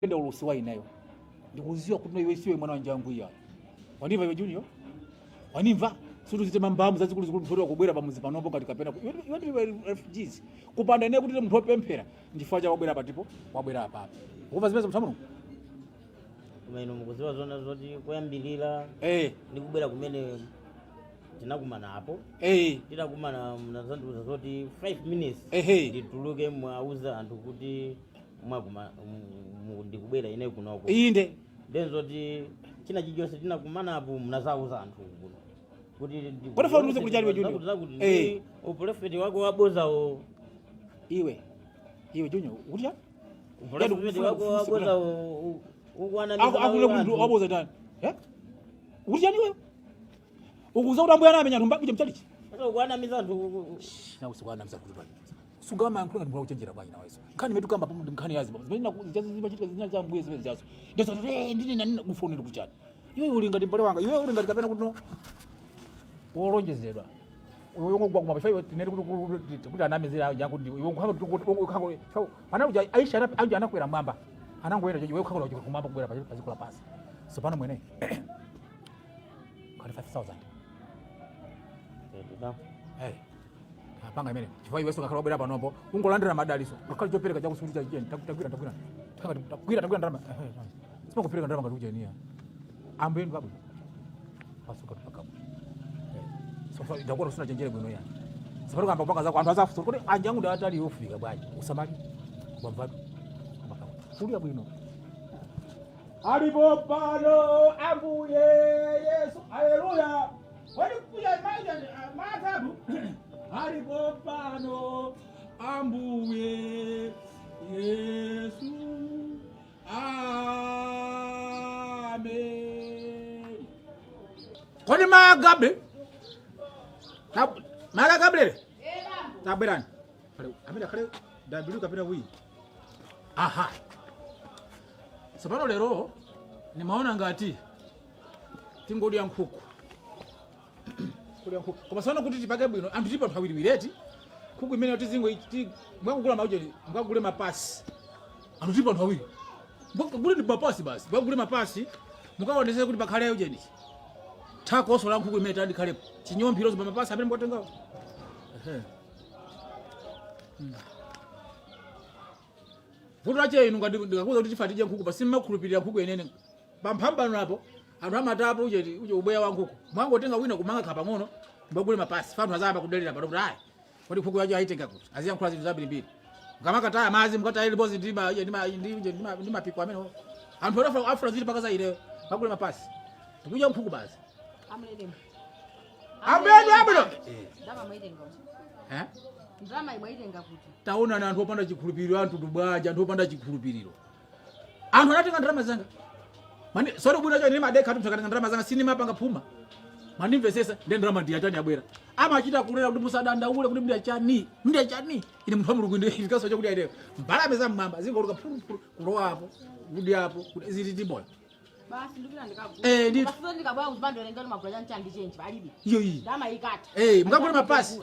Ndikuyenda ulosi wa ineyo, ndikuziwa kuti iwe siwe mwana wa njangu iya. Wanimva iwe Junior? Wanimva? Sutuzite mambamu zazikulu zikulu mfoti wakubwera pamuzi panopo ngati kapena iwe ndiwe refugees. Kupanda ine kuti munthu wopemphera ndifukwa cha wabwera patipo wabwera apapa. Ukumva zimene munthu wa Mulungu? Koma inu mukuziwa zona zoti kuyambilira ndikubwera kumene tinakumana apo, titakumana munazandiuza zoti 5 minutes ndituluke, mwauza anthu kuti mwakuma ndikubwera ine kunoko. Inde. Then zoti china chilichonse tinakumana apo munazauza anthu kuno kuti Kodi funa ndiuze kuti chali iwe Junior? Zakuti ndi uprofeti wako wabozawo. Iwe Junior, ukuti chani? Uprofeti wako wabozawo ukwanamiza Akule kuti anthu. waboza ndani? Eh? Ukuti chani iwe? Ukuza kuti ambuye anamenya anthu mbakuja mchalichi? Sasa ukwanamiza anthu. Na usikwanamiza kuti bwanji. Sungama yankhula ngati mwana kuchenjera bwanji naweso. Nkhani imene tukamba pamu nkhani yazi. Zimene nakujazi zimachitika zina za ambuye zimene zazo. Ndizo ndine nani kufonera kuchani. Iwe uli ngati mbale wanga. Iwe uli ngati kapena kuti no wolonjezedwa. Iwe ungogwa kuma ife tinene kuti anamizira yangu ndi iwe ukhala kuti pana uja Aisha anakwera anakwera mwamba. Anangoyenda iwe ukhala kumwamba kubwera pa dziko lapansi. So pano mwene. Kali 5000. Hey. Apanga imene. Chifukwa iwenso ngakhala wabwera panopo, ungolandira madaliso. Ngakhale chopereka chakusuli cha chiyeni, tagwira tagwira. Tagwira tagwira ndalama. Simakupereka ndalama ngati ujeniya. Ambuye ndi wabwino. Pasuka tupakapo. So fa ndakuona usina chenjere bwino yani. Sipano kamba kupanga zako anthu azafusa kuti anjangu ndi atali yofika bwanji. Usamali. Wamvatu. Kulia bwino. Alipo pano Ambuye Yesu. Haleluya. Wali kuya maja matatu. Alipo pano Ambuye Yesu. Amen. Kodi magabe? Magabe? Tabwerani. Amene akhale W kapena W. Aha. Tsopano lero nimaona ngati tingodya nkhuku. Kudya nkhuku. Koma tsopano kuti tipake bwino anthu tipo anthu awiriwireti. Nkhuku imene tizingo mwakugula maujeni, mwakugule mapasi. Anthu tipo anthu awiri. Mwakugule ndi mapasi basi. Mwakugule mapasi mukaonese kuti pakhale ujeni. Thakoso la nkhuku imene tandi khalepo. Chinyomphiro pa mapasi amene mwatengawo. Ehe. Vuto lache inu ngati ndikakuza kuti tifa tidye nkhuku basi mmakhulupirira nkhuku yenene. Pamphambano apo anthu amatapo uje uje ubweya wa nkhuku. Mwangotenga wina kumanga khapang'ono mbagule mapasi. Fanthu azayamba kudelera pano kuti ayi. Kodi nkhuku yacho ayitenga kuti aziyankhula zinthu zambirimbiri. Mukamakataya madzi mukataya limodzi ndi ma ndi ma ndi ndi ma ndi mapiko amene anthu afuna afuna zili paka za ileyo bagule mapasi. Tikudya nkhuku basi. Amulelemo. Ambuye abwino. Ndalama mwaitenga kuti. Eh? Ndalama mwaitenga kuti. Taona na anthu opanda chikhulupiriro anthu tubwaja anthu opanda chikhulupiriro. Anthu anatenga ndalama zanga. Mani sorry bwino cho ndimadekha tu msakatenga ndalama zanga sinimapanga phuma. Mandimvesesa ndi ndalama ndi achani abwera. Amachita kulera kuti musadandaule kuti ndi achani. Ndi achani. Ine munthu wa Mulungu ndi ndikaso chakuti ayileyo. Mbalame za mmwamba zingoluka phulu kulowa apo, kudi apo, kuti zili ndi moyo. Basi ndipita ndikagula. Ndithu. Basi ndikabwera kuzipando lenga magula chani chandi change palibe. Iyo iyi. Ndalama ikatha. Mukagule mapasi.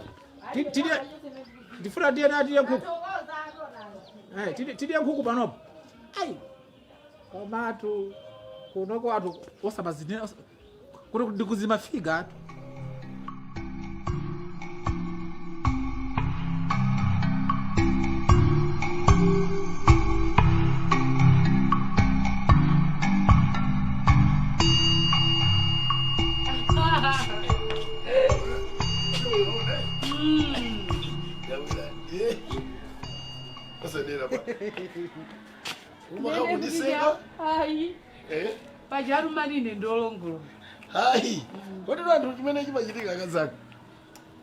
Tidye ndifuna tiye na tiye nkhuku. Tidye nkhuku panopo. Ai. Komatu kunoko anthu osamazine kuti ndikuzima figa atu. Osadera pa. Umakakundiseka? Ayi. Eh? Pajaru manine ndolongolo. Hayi. Kodi anthu chimene chimachitika kazako.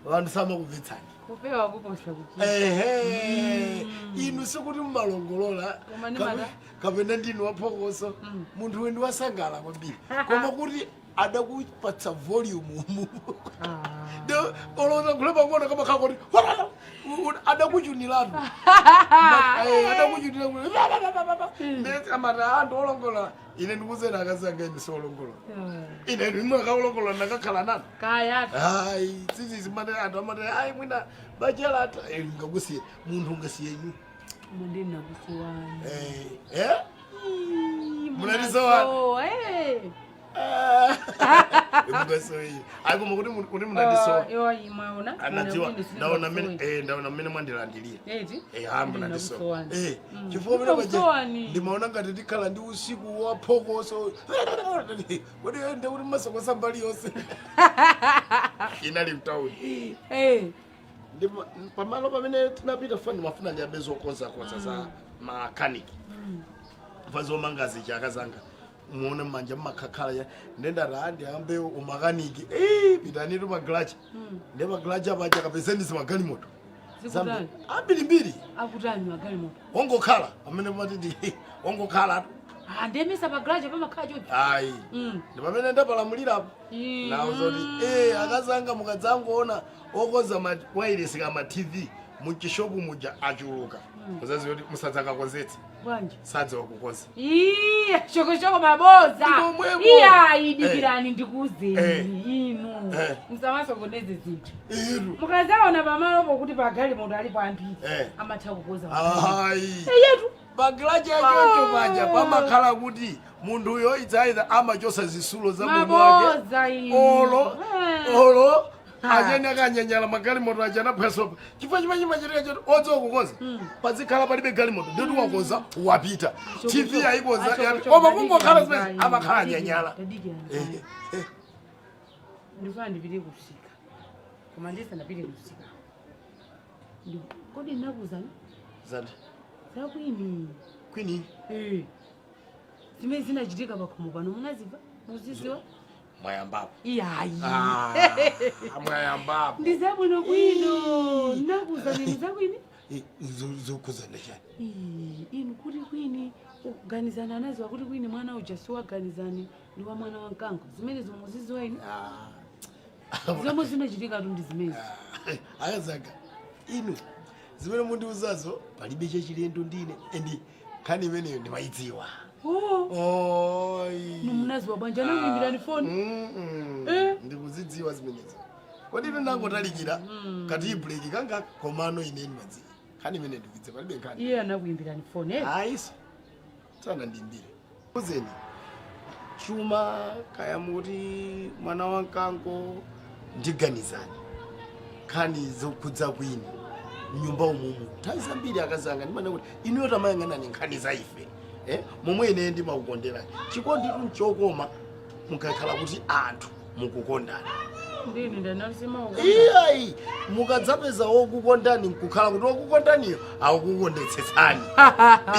Vanhu samakumvetsani. Kupewa kuposa kuchita. Ehe. Inu sikuti mmalongolola. Koma ndi mada. Kapena ndinu waphokoso. Munthu wendi wasangala kwambiri. Koma kuti adakupatsa volume umu. De olota kule pang'ono kama kako kuti adakuchuniratu. Adakuchunira kuti ndeti amati anthu olongola ine ndikuzena akazanga ine siolongola. Ine ndimwe akaolongola ndakakhala nanu. Kaya. Hayi tsitsi zimene anthu amati hayi mwina bachelata ngakusiye munthu ungasiye inu. Mundina kusiwani. Eh, eh? Ii, Munandisowa. munasowa, eh. Mukasoyi. Ayi koma kuti munandisowa. Ah, iwo ayi mwaona. Anadziwa Muna kuti ndaona mmene ndisikusowa. eh ndaona mmene mwandilandilira. Eti? Eh ha munandisowa. Ndinakusowani. Eh chifukwa pamene paja Ndinakusowani. ndimaona ngati ndikhala ndi usiku wa phokoso. Kodi ende kuti masokosa mbali yonse. Inali mtauni. Eh. Ndipo pamalo pamene tinapita fani mafuna ndiabe zokonzakonza za makaniki pazomanga zichaka zanga muone manja mmakhakhala ya ndendati andiyambe umakaniki Eh, pitanitu maglacha ndi maglacha apaja kapezeni zimagalimoto Zikutani? ambirimbiri Akutani magalimoto. ongokhala amene mati ndi ongokhalatu Ah, ndiyemesa pagarage pamakhala chocho. ayi ndi pamene ndapalamulirapo Mm. nawo zoti eh akazanga mukadzangoona okoza mawayilesi kama tv muchishopu muja achuluka muzaziwe kuti musadzakakonzetse Bwanji. sadza wakukonza Iya, shokoshoko maboza. Ndimo mwemo. Iya, idikirani ndikuuzeni Eh. inu. Eh. Musamasokoneze zinthu. iru Mukazaona pamalopo kuti pagalimoto alipo ambiri. Eh. Amatha kukoza. ayi Iyetu. pagilachi achocho paja pamakhala kuti munthuyo idzaida amachosa zisulo za mwini wake Maboza inu. olo Eh. olo achene akanyanyala magalimoto aja anaphwasopa chifukwa chimene chimachitika choti odziwa kukonza pazikhala palibe galimoto nditi wakonza wapita tv ayikonza yapi- koma kungokhala zimene amakhala anyanyala Tadikirani. Ndifuna ndipite kusika. Koma ndisanapite kusika. Kodi ndinakuuzani? Zati, Zakwini. kwini Eh. Zimene zinachitika pakhomo pano munaziva? Muziziwa? mwayambapo Iyayi. mwayambapo Ndizabwino bwino. Ndinakuuzani ndizakwini? zokuzana chani Ii, inu kuti kwini kuganizana anaziwa kuti kwini mwana uja siwaganizani ndi wa mwana wa mkango zimene zimuziziwa inu zomwe zinachitikatu ndi zimezi akazanga inu zimene mundiuzazo palibe chachilendo ndine endi nkhani imeneyo ndimayidziwa oh Oyi. numunaziwa bwanji anakuimbirani foni Mm-mm. Eh. ndikuzidziwa zimenezo kodi ine ndangotalikira kati ibuleki kanga komano ine ndimadziwa nkhani imene ndikudziwa palibe nkhani iye anakuimbirani foni eh? ayiso tsana ndimbire uzeni chuma kaya muti mwana wa mkango ndiganizani nkhani zokhudza kwini mnyumba umumu nthawi zambiri akazanga ndimane kuti inuyo tamayang'anani nkhani za ife eh? momwe ine ndimakukonderani chikondi chokoma mukakhala kuti anthu mukukondana ndini ndanalisema iyayi mukadzapeza wokukondani nkukhala kuti wokukondaniyo akukukondetsetsani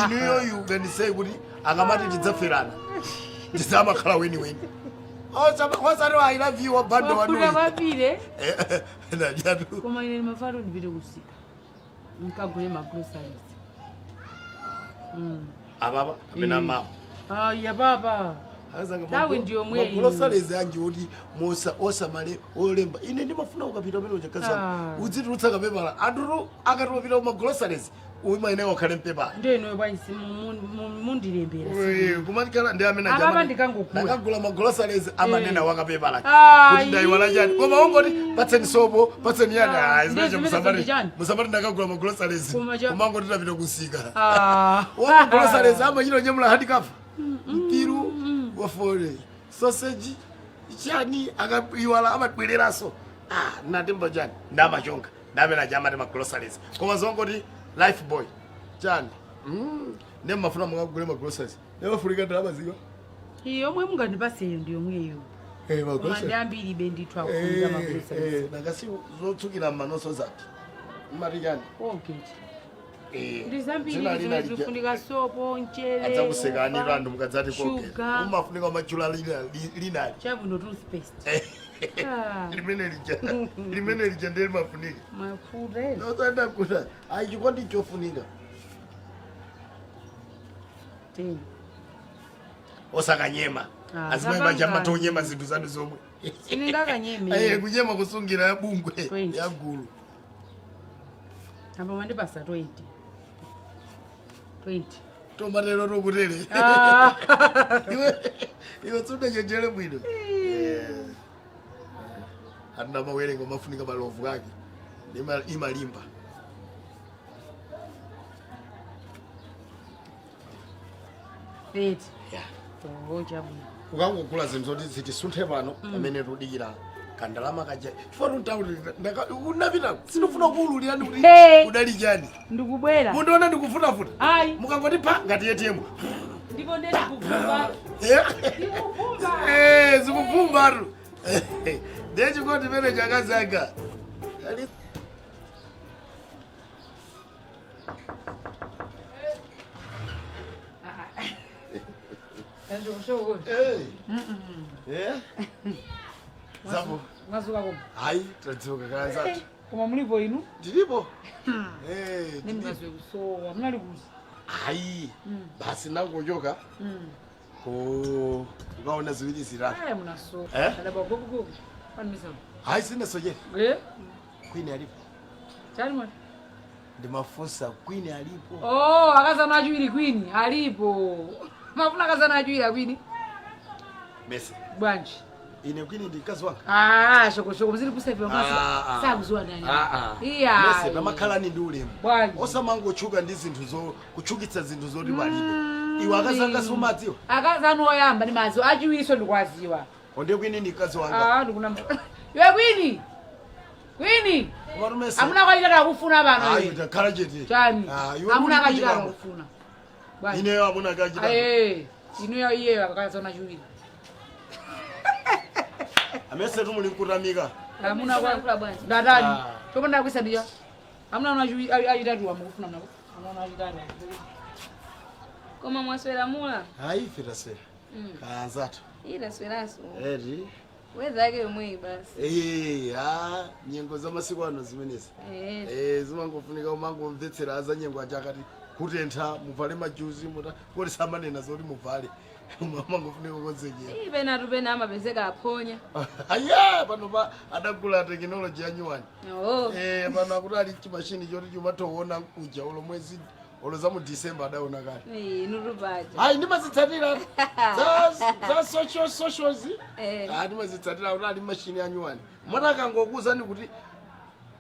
inuyo yuganisei kuti akamati tidzaferana tidzamakhala weniweni osati I love you wabando wakuda wanuyi kwapire ndadyatu koma ine ndimafuna ndipite kusika nkagule magroceries apapa kapena mawa aya papa Nthawi ndiyo mwe ino. magroceries anji oti mosa osamale olemba ine ndimafuna ukapita umene Ah. uchakazana udzitulutsa kapepala anthutu akatopita kumagroceries umaine wakhale mpepala ndiyo inoyo bwanji mundilembera kumatikhala ndi amene Apapa ajamani- ndikangogula. ndakagula magroceries amanena wakapepala Ayi. kuti ndayiwala chani koma ungoti patseni sopo patseni yani Ah, ayi ndiyo zimenezo zimene zondijani. musamati ndakagula magroceries Koma cha- kumangoti tapita kusika Ah. wamagroceries amachita nyamula handikafu mpiru wafole sausage chani akaiwala amatibwereranso ah natimba chani ndamachonga ndamene achamati magroceries koma zongoti life boy chani ne mafuna mukagule magroceries nemafunika ndalama zika iyo yomwe mungandipaseyo ndi yomweyo Eh, koma magroceries. ndi ambiri be ndithu akufunika magroceries Eh, eh, nakasi zotsukira mmanoso zati mmati chani Colgate. Eh, Ndi zambiri dzina lina zimene lija- zikufunika sopo mchere adzakusekani ufa, anthu mukadzati Colgate. sugar. umafunika umachula linali chabwino toothpaste Ah, limene lija limene lija ndiye limafunika mafuta eh. nosanda kuta ayi chikondi chofunika Ten. osakanyema Ah, azimai manja zapangani. amatonyema zinthu zanu zomwe Sindingakanyeme. Aye, kunyema kusungira ya bungwe 20. ya gulu Apa mandipasa 20. 20. tomatero tokutere Ah. iwe iwe tsundachenjere bwino atina mawerengo mafunika malovu ake imalimba 30. Yeah. Oh, chabwino. Ukangogula zinthu zoti zitisunthe pano pamene tudikira kandalama kaja, chifukwa tuntauli unapita, sindifuna kuwululirani kuti Hey. udali chani. Ndikubwera. Mundiona ndikufunafuta. Ayi. Mukangoti pa ngati ATM. Ndipo ndeti kuvumba. Eh, zikuvumbatu. Ndiye chikoti pene chakazanga. Eh. Eh? Zapo. Mwazuka koma? Hayi, tadzuka kanzatu. Koma mulipo inu? Ndilipo. Eh, ndilipo. Nemukazwe kusowa munali kuti? Hayi. Basi nangochoka. Ko ukaona ziwiri zitatu. Aya, munasowa. Eh? Adaba gogogogo panimisa. Hayi, sinasojera. Eh? Queen alipo. Chani mwana? Ndimafunsa Queen alipo. Oh, akazana achiwiri kwini alipo. Mafuna akazana achiwiri akwini. Mese. Bwanji? Ine Queen ndi mkazi wanga. Ah, shokoshoko mziri kusefe. Ah, ah. Sakuziwa ndani. Ah, ah. Iya. Mese pamakhalani ndi ulemu. Bwanji? Osamangotchuka ndi zinthu zo kutchukitsa zinthu zoti palibe. Iwe akazanga sumadziwa. Akazana oyamba ndi madziwa, achiwiriso ndikwaziwa. Onde Queen ndi mkazi wanga. Ah, ndikunamba iwe kwini kwini. Komatu Mese. Amuna kwachitata akufuna pano. Hayi, Iwe. takhala chete. Chani? Ah, iwe Amuna kuli akachitata kuchikamo. akufuna. Bwanji? Ineyo amuna akachitata. Aye, inuyo iyeyo akakazana chiwiri. Amese tumuli nkutamika. Amuna kwa Kula bwanji? ndatani? Ah. Chopanda kuisa ndiya amuna una achitatu amukufuna mna amuna achitatu. Koma mwaswera mula? Hayi, ife taswera. Kanzatu. Iyi tasweranso. Eri. Weza yake yomweyi basi. Eh, ah, nyengo za masiku ano zimenezi. Eh. Eh, zimangofunika umangomvetsera aza nyengo aja akati kutentha muvale majuzi muta kodi samanena zoti muvale. Mangofunika kukonzekera. Iyi penatu pena amapezeka aphonya. Aya, pano pa adagula tekinoloji ya nyuwani. Oh. Eh, pano akuti ali chimashini choti chimatoona kuja ulo mwezi ulo za mu December adaona kale. Eh, inutu paja. Hayi, ndimazitsatira za za social socials. Eh. Ah, ndimazitsatira kuti ali mashini ya nyuwani. Mwana akangokuwuzani kuti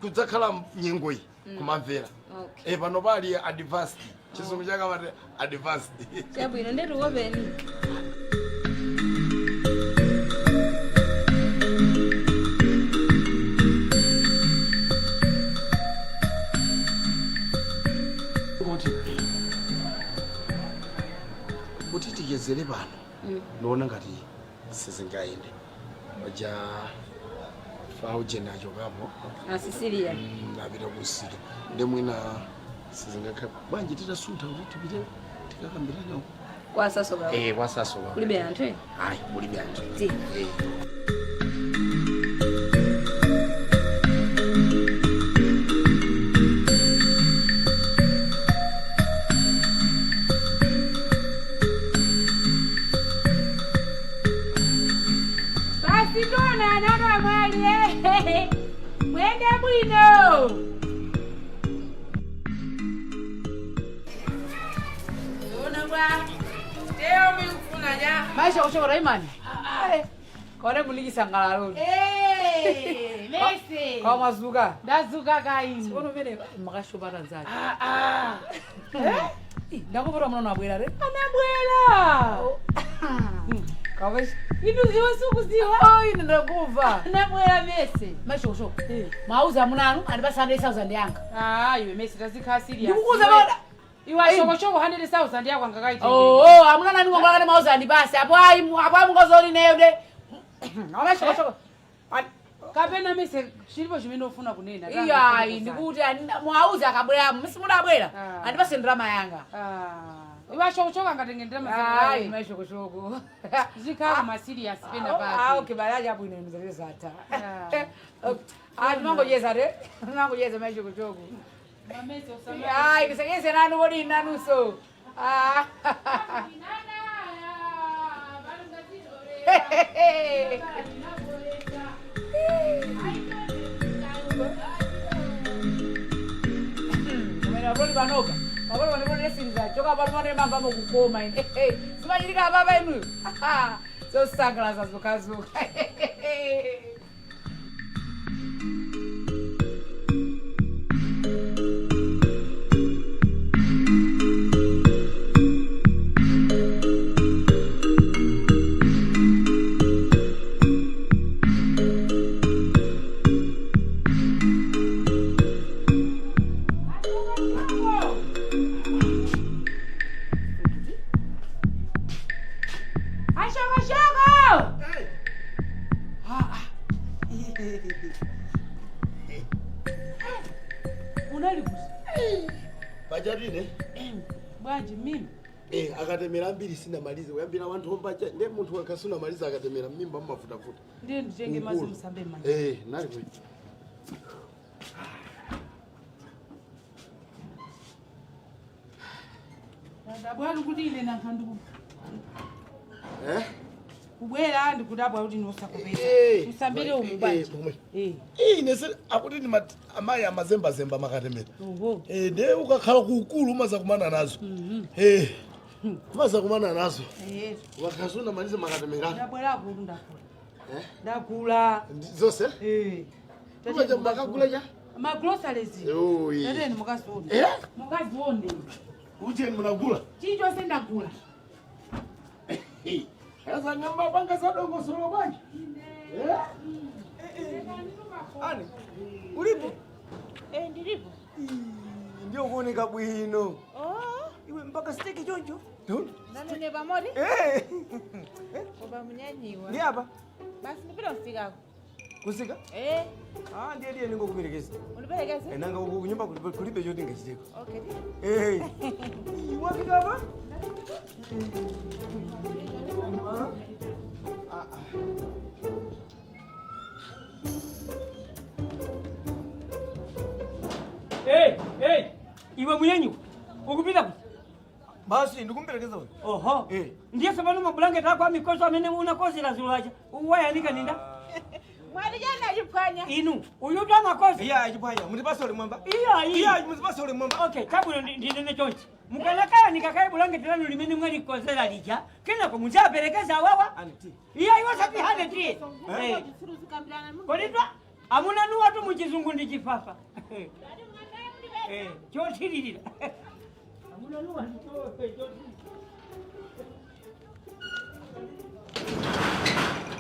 kudzakhala nyengo iyi kumamvera. Okay. Eh, pano pali advanced. Chizungu chakamati advanced. Chabwino, ndetu kopeni. Kuti tichezere pano ndiona ngati sizingayende paja faujeni achokapo. Asisilia. Apita kusika ndi mwina sizingakhala bwanji titasuntha kuti tipite tikakambirana. Kwasasoka. Eh, kwasasoka. Kulibe anthu eh? Ayi, kulibe anthu. Ti. Eh. Basi tona nakamwali, mwende bwino. Maisha kuchokora imani kaone mulichisangalalo. Mese. Kawa mwazuka? Ndazuka kaini. Sikono mene makashopata nzake ndakupota munono abwera re. Anabwera. Kawa. Inu iwe sukuziwa. Oh, ine ndakumva. Anabwera mese. Maisha kuchoka mwauza amunanu andipasa 100,000 yanga. Ah, iwe mese tazikhala serious. Ndikukuza bada. Iwe shokoshoko 100,000 yako angakaite. Oh, amuna nani ngongolakane mwauza andipase apo ayi apo ayi mungozoli neyo de amashokosoko. Kapena mese chilipo chimene ufuna kunena. Iyayi, ndikuti mwauza akabwera msimudabwera Ah. andipase ndrama yanga. Ah. Iwe shokoshoko angatenge ndalama Ayi, zake. mashokoshoko. Zikhala ma serious pena Ah, pake. okay, balaja bwino mzalizata. Ah. Ah, timangocheza re timangocheza mashokoshoko. Mamese usama. Ayi, tisanyeze nanu kodi nanuso. Ah. Kumene mapuloti panopa mapuloti panopa choka pano pano mamba mukukoma ine zimachitika apapa inuyo zosangalatsa zokhazoka. Unali kuti? Pachatine. Bwanji mimi? Akatemera ambiri sinamalize kuyambira wanthu ombacha ndiye munthu akasunamaliza akatemera mmimba mmafutafuta. Ndiye nditenge madzi musambe m'manja. Nali kuti. Ndabwali kuti ine nankha ndiku Eh? kubwera ndikudabwa kuti ndiwosakupeza. Musambire umu bwanji. Pomwe. Ine se akuti ndi amayi amazembazemba makatemera. Oho. Ndiye ukakhala kuukulu umazakumana nazo. Umazakumana nazo. Wakasunamalize makatemera. Ndabwera kuti ndakula. Ndakula. Zonse? Umaja makagula cha? Ma groceries. Oyi. Tateni mukazione. Mukazione. Ucheni munagula? Chilichonse ndagula. Sasa ngamba panga sadongo solo bwanji. Ani, ulipo? Ndilipo. Ndio kuoneka bwino. Oh, Iwe mpaka steki choncho. nanone pamodi? Eh. Koma munyanyiwa. Ndi apa? Basi ndipita kusikako. Kusika? Eh, Ah, ndiye ndiye ningokuperekeza. undiperekeze? Nanga uku kunyumba kulibe choti ngachiteko. Okay. Eh. Wafika apa? Ah. Hey, hey, iwe munyanyiwa ukupita kuti? Basi ndikumperekeza uyu. Oho. Ndiye tsopano mabulangeti ako amikozo amene unakozera dzulo aja wayanika ninda? Mwati chani achiphwanya? Inu, uyu amakoza. Iya achiphwanya, mutipasa uli mwamba. Iya, iya, mutipasa uli mwamba. Okay, chabwino ndinene chonchi. Mukanakayanika kaye bulangeti lanu limene mwalikozera lija, kenako mudzaperekeza awawa. Iya, iwo satihane tiye. Koditwa amunanuwatu muchizungu ndi chifafa. Chothiririra. Amunanuwa ndi chothirira.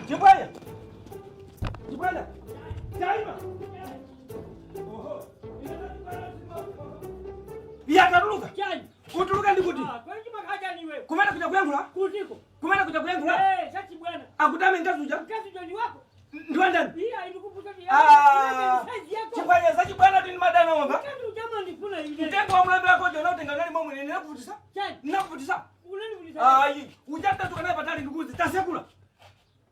Chibwana. Chibwana. Taima. Oho. Iya tatuluka. Chani. Kutuluka ndi kuti? Kwani chimakhacha niwe? Kumene kuja kuyankhula? Kutiko. Kumene kuja kuyankhula? Chachibwana. Akutame mkazi uja? Mkazi uja ndi wako. Ndi wandani? Iya, ndikupusa ndi. Ah. Chibwana za chibwana tini madana wamba. Mkazi uja mandifuna ine. Mtengo wa mlambi wako uja unautenga unali momwe ine ndinakuvutisa? Chani. Ndinakuvutisa. Unanivutisa. Ayi, uja tatuka naye patali ndikuzi tasekula.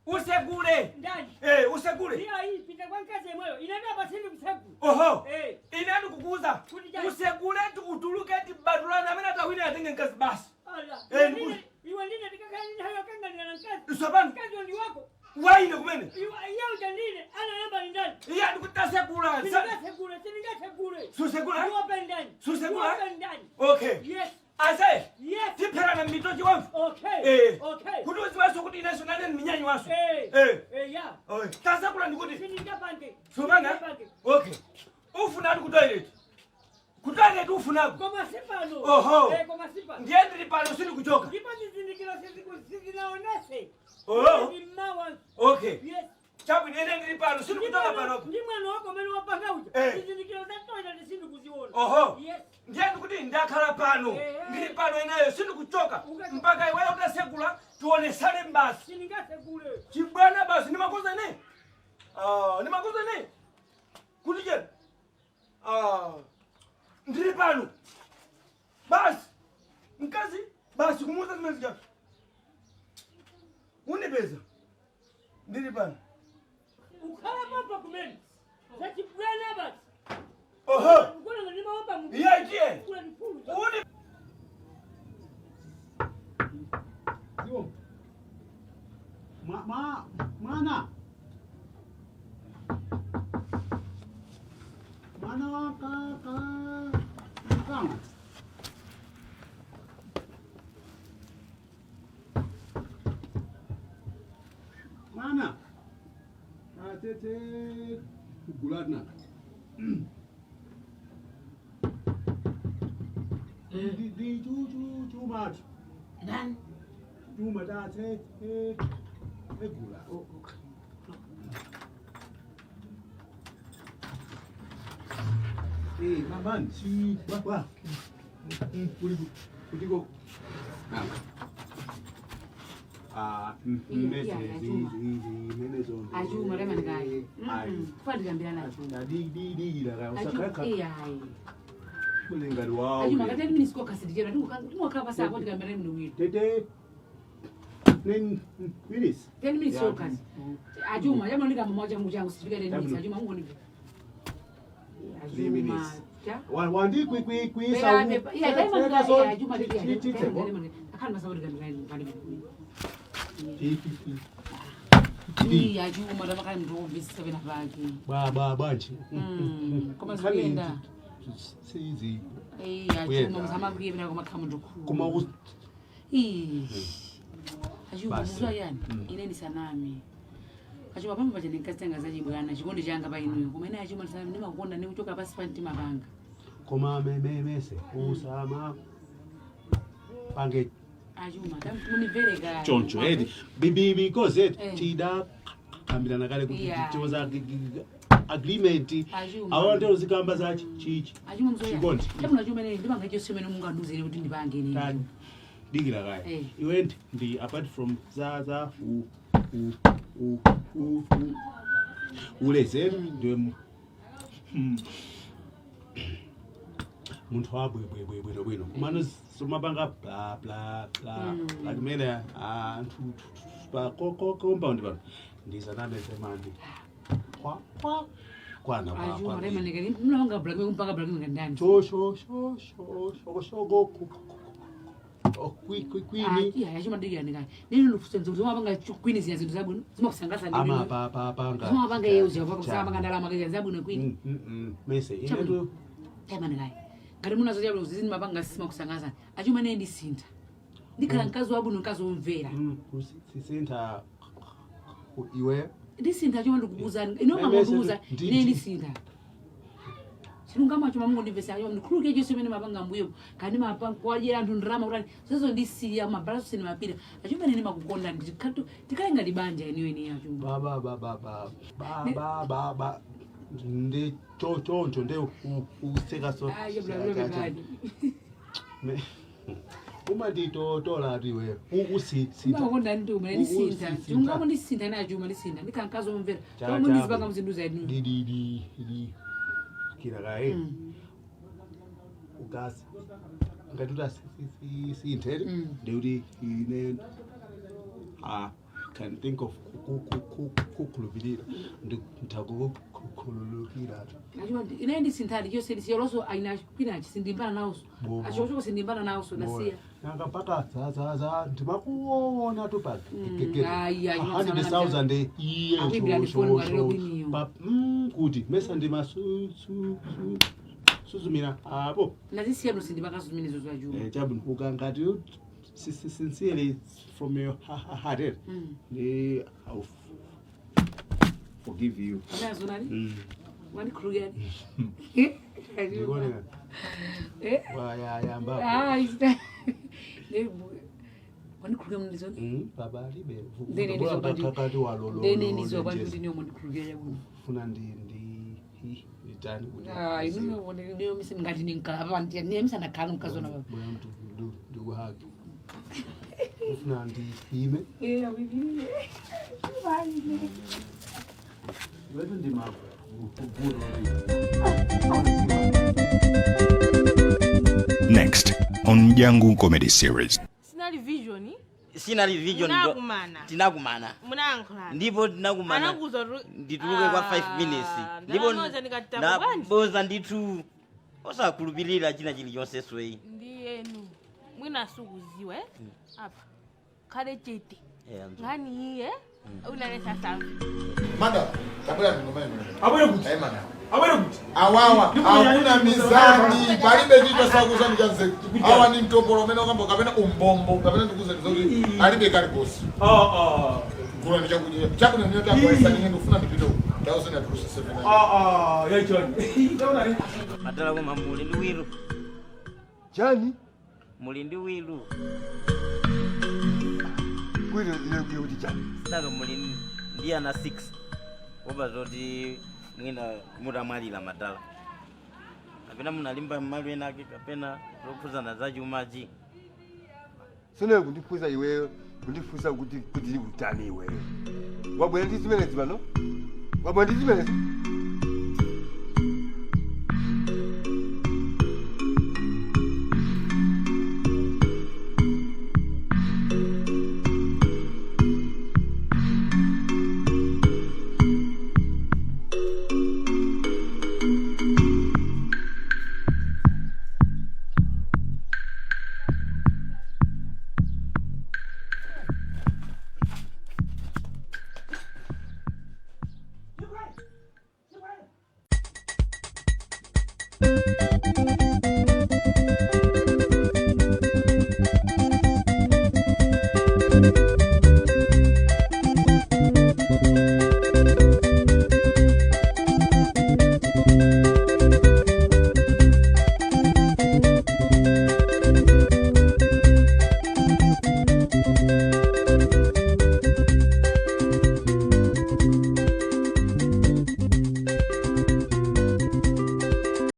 Usekule. Ndani. Usekule. Iya, iyi pita kwa mkazi yemweyo. Ine ndaba sindi kusekula. Oho. Ine ndikukuuza. Usekule utuluke tibatulane amene atawine atenge mkazi basi. Ala. Ndikuzi. Iwe ndine tikakhala ndi nthawi yokanganira na mkazi. Tsopano. Mkazi ndi wako. Waine kumene. Iwe iye uja ndine analemba ndi ndani. Iya ndikutasekula. Sindingasekule, sindingasekule. Susekula? Ndiwope ndani. Susekula? Ndiwope ndani. Okay. Yes. Ase. Yes. Tipherana mmitochi wamfu. Okay. Okay. Kuti uziwaso kuti inenso nane minyanyi waso. Ya. Okay. Tasekula ndikuti. Sindingapange. Tsopano. Sindingapange. Okay. Ufuna ku toilet. Ku toilet ufunako. Koma sipano. Oho. Koma sipano. Ndiye ndili pano sindikuchoka. Ndipo zizindikiro sizinaonese. Oh. Ndi mmawa. Okay. Yes. Chabwino ine ndili pano sindikuchoka pano. Ndi mwana wako amene wapanga uja. Zizindikiro za toilet sindikuziona. Oho. Yes. Ndiye ndikuti ndakhala pano. Ndili pano ineyo sindikuchoka. Mpaka iweyo utasekula tionesane basi. Sindingasekule. Chibwana basi ndimakoza ine. Ah, ndimakoza ine. Kuti cheni. Ah. Ndili pano. Basi. Mkazi basi kumuuza zimene zija. Unipeza. Ndili pano. Ukhala papa kumene. Zachibwana basi. Oho. Ukona ndimaomba Mulungu. Iye iye. Kula ndifulu. Uni Iwo. Mwana. Mwana wa ka ka mkango. Mwana. Atete gulatna. Di chu chu chu ma. Ndani. Chuma ta te te te gula. Man, si wa wa. Kuli kutiko. Achuma tamanikayi. Kufatikambirana achuma. Iyayi. Achuma kateni minutes kokasidichera ndingokhala pasi apo tikambirane mno wina. Tete 10 minutes. 10 minutes yokasi. Achuma yamaoneka mama changu changu sifika 10 minutes achuma ungoni. 3 minutes. Wandi kwisa. Achuma akhali masakutikambirane. Iya achuma tamakhala mntu wobvisisa pena pake. Ba banje. Koma zikuyenda. Sizi. Achuma musamakwiye pena komakhala mntu khulu. Koma Achuma muzwa yani ine ndisanami. Achuma pamwe paja ndinkazitenga zachibwana chikondi changa pa inuyo koma ine achuma ndisanami ndimakukonda ndikuchoka pasi pa mtima panga. Koma mese usama pange Achuma munimvereka. Choncho edi bibi because it tida kambirana kale kuti tiwoza agreement awante uzikamba za chichi. Achuma mzoya. Chikondi. Achuma ine ndimanga chonse chimene mungandiuzire kuti ndipange ine. Digira kaya. Iwe ndi apart from za u u u u uleze ndiwe munthu wabwebwebwino bwino kumano somapanga bla bla bla like mene anthu pa compound pano ndizanameze mani kwa kwa kwana kwa Achuma tamanikayi mnawanga black mpaka black ngandani. sho sho sho sho sho sho go kwini. Iya achuma digira ndikayi. Nini lufusenzo zomapanga kwini ziya zinthu zabwino zimakusangalatsa ndi ama pa pa panga. Zomapanga iye uziya paka ndalama kaya zabwino kwini. Mese inetu tamanikayi. Ngati munazo chabwino zizi ndimapanga simakusangalatsa. Achuma ine ndisintha. Ndikhala mkazi wabwino mkazi womvera. Kusintha iwe. Ndisintha achuma ndikukuuzani. Ine umangondiuza ine ndisintha. Chilungamo achuma mungondimvesa achuma ndikhululuke chonse chimene mapanga mbuyo. Kani mapanga kuwadyera anthu ndalama kutani. Zonsezo ndisiya mabalaso sindimapita. Achuma ine ndimakukonda tikhale ngati banja ineyo ine achuma. Ba ba ba ba ba ba ba ba ndi choncho ndi useka so. Umanditotola ati iwe ukusitha. Ndimakukonda nduma ndisintha. Chilungamo ndisintha ine achuma ndisintha. Ndikhala mkazi womvera. Chomwe ndizipanga mzinduza inu. Ndi kira kaye. Ukasi ngati utasinthe ndikuti ine I can think of kukhulupirira nditakukhululukira. Achuma ine ndisintha chonse ndisiya aina kwinachi sindimbana nawonso. Achochoko sindimbana nawonso ndasiya. Nanga mpaka za ndimakuona tu pa 100,000 iye kuti mesa ndimasuzumira apo. Ndazisiya bwino sindipakazuminezo zachuma. Chabwino ukangati sincerely from your heart I'll forgive you. Unazonani? Wandikhululukira. Ndikuoneka. Wayayamba. Ah, wandikhululukira mndizoni? Baba libe. Ndene Kakati walolo. Ndene ndizwa kwanti kuti niyo mundikhululukira chabwino. Funa ndi nditani kuti. Ah, inu niyo misi ngati ninkalapa ndiye misanakhala mkazona baba. Bwana mtu ndikuhagi. Ufuna ndiyime. Eh, awivile. Wetu ndima Next on Jangu Comedy Series. Sinali vision. Sinali vision. Munakumana. Tinakumana. Munayankhulana. Ndipo tinakumana. Anakuza ndituluke kwa 5 minutes. Ndipo ndaboza ndithu osakhulupirira china chilichonse sweyi. Ndiyenu. Mwina sukuziwe apa. Khale chete. Ngani iye unalesa safi. Madam, tabula ngoma ino. Abwere kuti. Eh madam. Abwere kuti. Awawa, hakuna mizani, palibe chito sakuzani chanze. Awa ni mtopolo umene ukambo kapena umbombo, kapena ndikuza ndizoti alibe kalibosi. Ah ah. Gula ni chakudya. Chakudya ndiyo takwesa ninge ndikufuna ndipite uko. Thousand and rusa 7. Ah ah, yaichoni. Taona Madala koma muli ndi wilu. Chani? Muli ndi wilu. Wilu ile kuti chani? Saka muli ndi ana 6. Oba zoti mwina mutamwalira madala. Kapena munalimba m'malo ena ake kapena zokhuzana za chumachi. Sine kundiphuza iweyo Kundifunsa kuti kuti utani iwe. Wabwera ndi zimenezi pano? Wabwera ndi zimenezi?